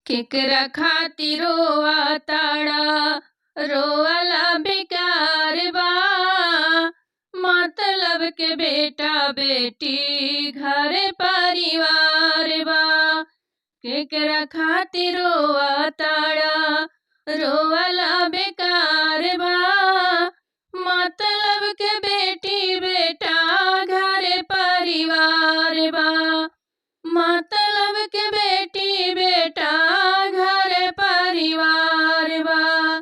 केकरा खातिर रोआ ताड़ा, रोअला बेकार बा। मतलब के बेटा बेटी घर परिवार बा। केकरा खातिर रोआ ताड़ा, रोअला बेकार बा। मतलब के बेटी बेटा घर परिवार बा। मतलब के बेटी बेटा घर परिवार बा।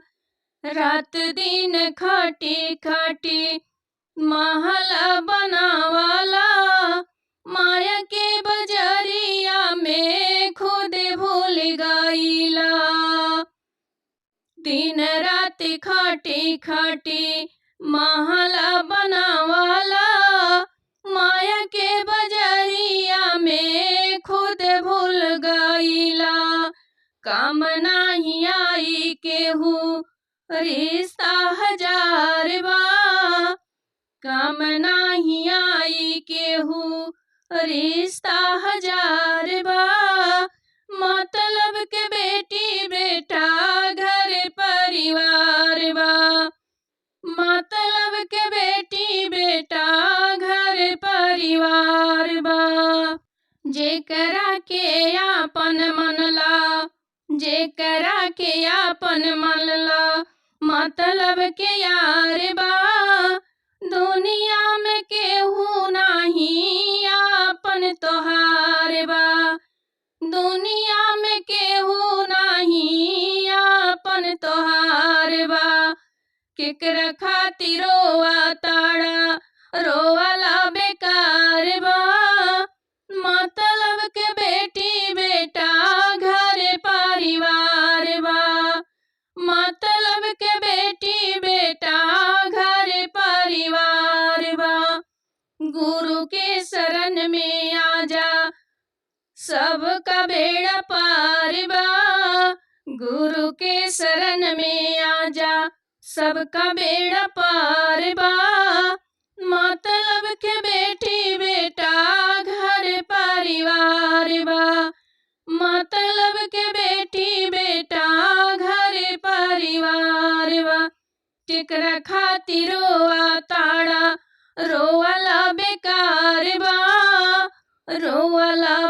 रात दिन खाटी खाटी महल बनावाला, माया के बजरिया में खुद भूल गईला। दिन रात खाटी खाटी महल बनावाला, माया के बजरिया में खुद भूल गईला। काम नाही आई केहू रिश्ता हजार बा। काम नाही आई केहू रिश्ता हजार बा। मतलब के बेटी बेटा घर परिवार बा। मतलब के बेटी बेटा घर परिवार बा। जेकरा के आपन मनला, जेकरा के आपन मनला, मतलब के यार बा। दुनिया में केहू नाही आपन तोहार बा। दुनिया में केहू नाही आपन तोहार बा। केकरा खातिर रोआ ताड़ा, रोअला बेकार बा। मतलब के बेटी बेटा घर परिवार बा। मतलब के बेटी बेटा घर परिवार बा। गुरु के शरण में आजा, सबका बेड़ा पार बा। गुरु के शरण में आजा, सबका बेड़ा पार बा। मतलब के बेटी बेटा घर परिवार बा। मतलब के बेटी बेटा घर परिवार बा। केकरा खातिर रोआ ताड़ा, रोअला बेकार बा। रोअला